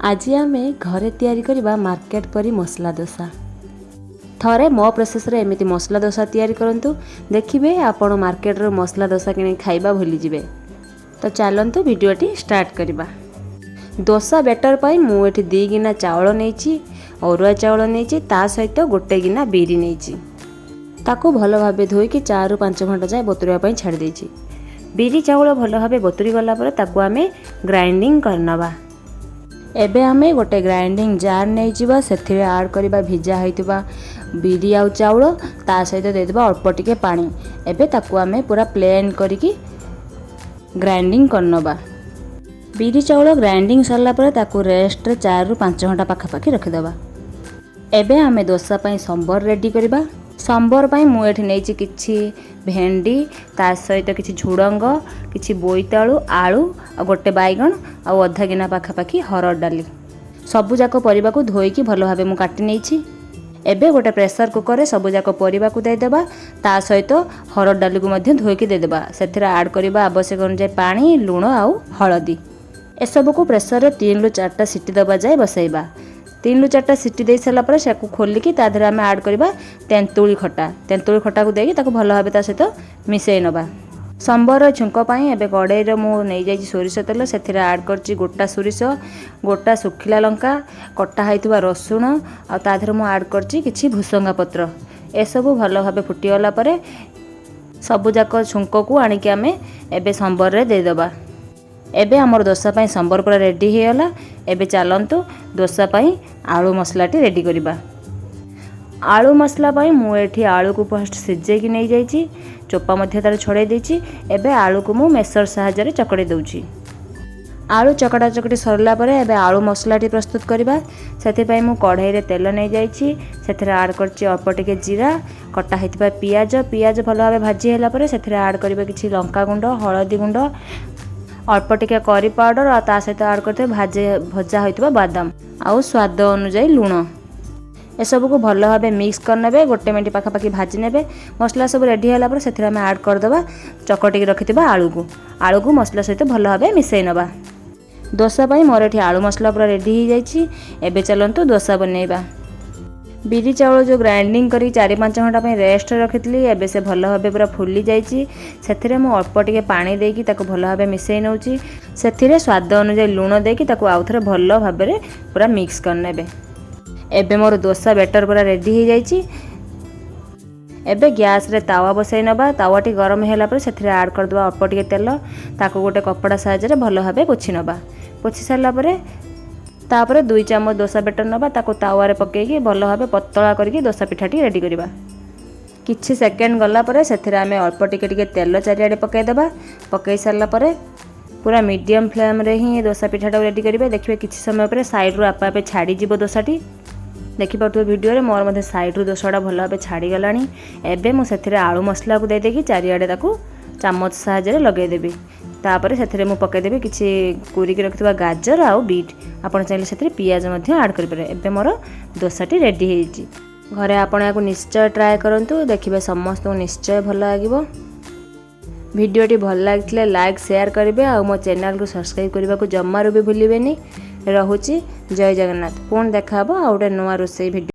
ଆଜି ଆମେ ଘରେ ତିଆରି କରିବା ମାର୍କେଟ ପରି ମସଲା ଦୋସା। ଥରେ ମୋ ପ୍ରୋସେସ୍ରେ ଏମିତି ମସଲା ଦୋସା ତିଆରି କରନ୍ତୁ, ଦେଖିବେ ଆପଣ ମାର୍କେଟରୁ ମସଲା ଦୋସା କିଣି ଖାଇବା ଭୁଲିଯିବେ। ତ ଚାଲନ୍ତୁ, ଭିଡ଼ିଓଟି ଷ୍ଟାର୍ଟ କରିବା। ଦୋସା ବେଟର ପାଇଁ ମୁଁ ଏଠି 2 ଗିନା ଚାଉଳ ନେଇଛି, ଅରୁଆ ଚାଉଳ ନେଇଛି, ତା ସହିତ 1 ଗିନା ବିରି ନେଇଛି। ତାକୁ ଭଲ ଭାବେ ଧୋଇକି 4ରୁ 5 ଘଣ୍ଟା ଯାଏ ବତୁରିବା ପାଇଁ ଛାଡ଼ି ଦେଇଛି। ବିରି ଚାଉଳ ଭଲ ଭାବେ ବତୁରି ଗଲା ପରେ ତାକୁ ଆମେ ଗ୍ରାଇଣ୍ଡିଙ୍ଗ କରିନେବା। ଏବେ ଆମେ ଗୋଟେ ଗ୍ରାଇଣ୍ଡିଙ୍ଗ ଜାର୍ ନେଇଯିବା। ସେଥିରେ ଆଡ଼୍ କରିବା ଭିଜା ହୋଇଥିବା ବିରି ଆଉ ଚାଉଳ, ତା ସହିତ ଦେଇଦେବା ଅଳ୍ପ ଟିକେ ପାଣି। ଏବେ ତାକୁ ଆମେ ପୁରା ପ୍ଲେନ୍ କରିକି ଗ୍ରାଇଣ୍ଡିଙ୍ଗ କରିନେବା। ବିରି ଚାଉଳ ଗ୍ରାଇଣ୍ଡିଙ୍ଗ ସରିଲା ପରେ ତାକୁ ରେଷ୍ଟରେ 4ରୁ 5 ଘଣ୍ଟା ପାଖାପାଖି ରଖିଦେବା। ଏବେ ଆମେ ଦୋସା ପାଇଁ ସମ୍ବର ରେଡ଼ି କରିବା। ସମ୍ବର ପାଇଁ ମୁଁ ଏଠି ନେଇଛି କିଛି ଭେଣ୍ଡି, ତା ସହିତ କିଛି ଝୁଡ଼ଙ୍ଗ, କିଛି ବୋଇତାଳୁ, ଆଳୁ ଆଉ ଗୋଟେ ବାଇଗଣ ଆଉ ଅଧା ଗିନା ପାଖାପାଖି ହରଡ଼ ଡାଲି। ସବୁଯାକ ପରିବାକୁ ଧୋଇକି ଭଲ ଭାବେ ମୁଁ କାଟି ନେଇଛି। ଏବେ ଗୋଟେ ପ୍ରେସର କୁକରରେ ସବୁଯାକ ପରିବାକୁ ଦେଇଦେବା, ତା ସହିତ ହରଡ଼ ଡାଲିକୁ ମଧ୍ୟ ଧୋଇକି ଦେଇଦେବା। ସେଥିରେ ଆଡ଼୍ କରିବା ଆବଶ୍ୟକ ଅନୁଯାୟୀ ପାଣି, ଲୁଣ ଆଉ ହଳଦୀ। ଏସବୁକୁ ପ୍ରେସରରେ 3ରୁ 4ଟା ସିଟି ଦେବା ଯାଏ ବସାଇବା। 3ରୁ 4ଟା ସିଟି ଦେଇ ସାରିଲା ପରେ ସେକୁ ଖୋଲିକି ତା ଦେହରେ ଆମେ ଆଡ଼୍ କରିବା ତେନ୍ତୁଳି ଖଟା। ତେନ୍ତୁଳି ଖଟାକୁ ଦେଇକି ତାକୁ ଭଲ ଭାବେ ତା ସହିତ ମିଶାଇ ନେବା। ସମ୍ବର ଛୁଙ୍କ ପାଇଁ ଏବେ କଡ଼େଇରେ ମୁଁ ନେଇଯାଇଛି ସୋରିଷ ତେଲ। ସେଥିରେ ଆଡ଼୍ କରିଛି ଗୋଟା ସୋରିଷ, ଗୋଟା ଶୁଖିଲା ଲଙ୍କା, କଟା ହେଇଥିବା ରସୁଣ ଆଉ ତା ଦେହରେ ମୁଁ ଆଡ଼୍ କରିଛି କିଛି ଭୃସଙ୍ଗା ପତ୍ର। ଏସବୁ ଭଲ ଭାବେ ଫୁଟିଗଲା ପରେ ସବୁଯାକ ଛୁଙ୍କକୁ ଆଣିକି ଆମେ ଏବେ ସମ୍ବରରେ ଦେଇଦେବା। ଏବେ ଆମର ଦୋସା ପାଇଁ ସମ୍ବର ପୁରା ରେଡ଼ି ହେଇଗଲା। ଏବେ ଚାଲନ୍ତୁ, ଦୋସା ପାଇଁ ଆଳୁ ମସଲାଟି ରେଡ଼ି କରିବା। ଆଳୁ ମସଲା ପାଇଁ ମୁଁ ଏଠି ଆଳୁକୁ ଫାଷ୍ଟ ସିଝେଇକି ନେଇଯାଇଛି, ଚୋପା ମଧ୍ୟ ତା'ର ଛଡ଼େଇ ଦେଇଛି। ଏବେ ଆଳୁକୁ ମୁଁ ମେସର ସାହାଯ୍ୟରେ ଚକଡ଼ି ଦେଉଛି। ଆଳୁ ଚକଟା ଚକଟି ସରିଲା ପରେ ଏବେ ଆଳୁ ମସଲାଟି ପ୍ରସ୍ତୁତ କରିବା। ସେଥିପାଇଁ ମୁଁ କଢ଼େଇରେ ତେଲ ନେଇଯାଇଛି। ସେଥିରେ ଆଡ଼୍ କରିଛି ଅଳ୍ପ ଟିକେ ଜିରା, କଟା ହେଇଥିବା ପିଆଜ। ପିଆଜ ଭଲ ଭାବେ ଭାଜି ହେଲା ପରେ ସେଥିରେ ଆଡ଼୍ କରିବା କିଛି ଲଙ୍କା ଗୁଣ୍ଡ, ହଳଦୀ ଗୁଣ୍ଡ, ଅଳ୍ପ ଟିକେ କରି ପାଉଡ଼ର ଆଉ ତା ସହିତ ଆଡ଼୍ କରିଥିବା ଭଜା ହୋଇଥିବା ବାଦାମ ଆଉ ସ୍ୱାଦ ଅନୁଯାୟୀ ଲୁଣ। ଏସବୁକୁ ଭଲ ଭାବେ ମିକ୍ସ କରିନେବେ। ଗୋଟେ ମିନିଟ୍ ପାଖାପାଖି ଭାଜି ନେବେ। ମସଲା ସବୁ ରେଡ଼ି ହେଲା ପରେ ସେଥିରେ ଆମେ ଆଡ଼୍ କରିଦେବା ଚକଟିକି ରଖିଥିବା ଆଳୁକୁ। ଆଳୁକୁ ମସଲା ସହିତ ଭଲ ଭାବେ ମିଶାଇ ନେବା। ଦୋସା ପାଇଁ ମୋର ଏଠି ଆଳୁ ମସଲା ପୁରା ରେଡ଼ି ହେଇଯାଇଛି। ଏବେ ଚାଲନ୍ତୁ, ଦୋସା ବନେଇବା। ବିରି ଚାଉଳ ଯେଉଁ ଗ୍ରାଇଣ୍ଡିଙ୍ଗ କରିକି 4-5 ଘଣ୍ଟା ପାଇଁ ରେଷ୍ଟରେ ରଖିଥିଲି, ଏବେ ସେ ଭଲ ଭାବେ ପୁରା ଫୁଲି ଯାଇଛି। ସେଥିରେ ମୁଁ ଅଳ୍ପ ଟିକେ ପାଣି ଦେଇକି ତାକୁ ଭଲ ଭାବେ ମିଶାଇ ନେଉଛି। ସେଥିରେ ସ୍ୱାଦ ଅନୁଯାୟୀ ଲୁଣ ଦେଇକି ତାକୁ ଆଉଥରେ ଭଲ ଭାବରେ ପୁରା ମିକ୍ସ କରିନେବେ। ଏବେ ମୋର ଦୋସା ବେଟର ପୁରା ରେଡ଼ି ହେଇଯାଇଛି। ଏବେ ଗ୍ୟାସ୍ରେ ତାୱା ବସାଇ ନେବା। ତାୱାଟି ଗରମ ହେଲା ପରେ ସେଥିରେ ଆଡ଼୍ କରିଦେବା ଅଳ୍ପ ଟିକେ ତେଲ। ତାକୁ ଗୋଟେ କପଡ଼ା ସାହାଯ୍ୟରେ ଭଲ ଭାବେ ପୋଛି ନେବା। ପୋଛି ସାରିଲା ପରେ ତାପରେ 2 ଚାମଚ ଦୋସା ବେଟର ନେବା। ତାକୁ ତାୱାରେ ପକାଇକି ଭଲ ଭାବେ ପତଳା କରିକି ଦୋସା ପିଠାଟି ରେଡ଼ି କରିବା। କିଛି ସେକେଣ୍ଡ ଗଲା ପରେ ସେଥିରେ ଆମେ ଅଳ୍ପ ଟିକେ ଟିକେ ତେଲ ଚାରିଆଡ଼େ ପକାଇଦେବା। ପକାଇ ସାରିଲା ପରେ ପୁରା ମିଡ଼ିୟମ୍ ଫ୍ଲେମ୍ରେ ହିଁ ଦୋସା ପିଠାଟାକୁ ରେଡ଼ି କରିବେ। ଦେଖିବେ, କିଛି ସମୟ ପରେ ସାଇଡ଼ରୁ ଆପେ ଆପେ ଛାଡ଼ିଯିବ ଦୋସାଟି। ଦେଖିପାରୁଥିବେ ଭିଡ଼ିଓରେ, ମୋର ମଧ୍ୟ ସାଇଡ଼ରୁ ଦୋସାଟା ଭଲ ଭାବେ ଛାଡ଼ିଗଲାଣି। ଏବେ ମୁଁ ସେଥିରେ ଆଳୁ ମସଲାକୁ ଦେଇଦେଇକି ଚାରିଆଡ଼େ ତାକୁ ଚାମଚ ସାହାଯ୍ୟରେ ଲଗାଇଦେବି। ତାପରେ ସେଥିରେ ମୁଁ ପକାଇଦେବି କିଛି କୁରିକି ରଖିଥିବା ଗାଜର ଆଉ ବିଟ୍। ଆପଣ ଚାହିଁଲେ ସେଥିରେ ପିଆଜ ମଧ୍ୟ ଆଡ଼୍ କରିପାରିବେ। ଏବେ ମୋର ଦୋସାଟି ରେଡ଼ି ହେଇଛି। ଘରେ ଆପଣ ଏହାକୁ ନିଶ୍ଚୟ ଟ୍ରାଏ କରନ୍ତୁ। ଦେଖିବେ, ସମସ୍ତଙ୍କୁ ନିଶ୍ଚୟ ଭଲ ଲାଗିବ। ଭିଡ଼ିଓଟି ଭଲ ଲାଗିଥିଲେ ଲାଇକ୍, ସେୟାର କରିବେ ଆଉ ମୋ ଚ୍ୟାନେଲକୁ ସବସ୍କ୍ରାଇବ୍ କରିବାକୁ ଜମାରୁ ବି ଭୁଲିବେନି। ରହୁଛି, ଜୟ ଜଗନ୍ନାଥ। ପୁଣି ଦେଖା ହେବ ଆଉ ଗୋଟେ ନୂଆ ରୋଷେଇ ଭିଡ଼ିଓ।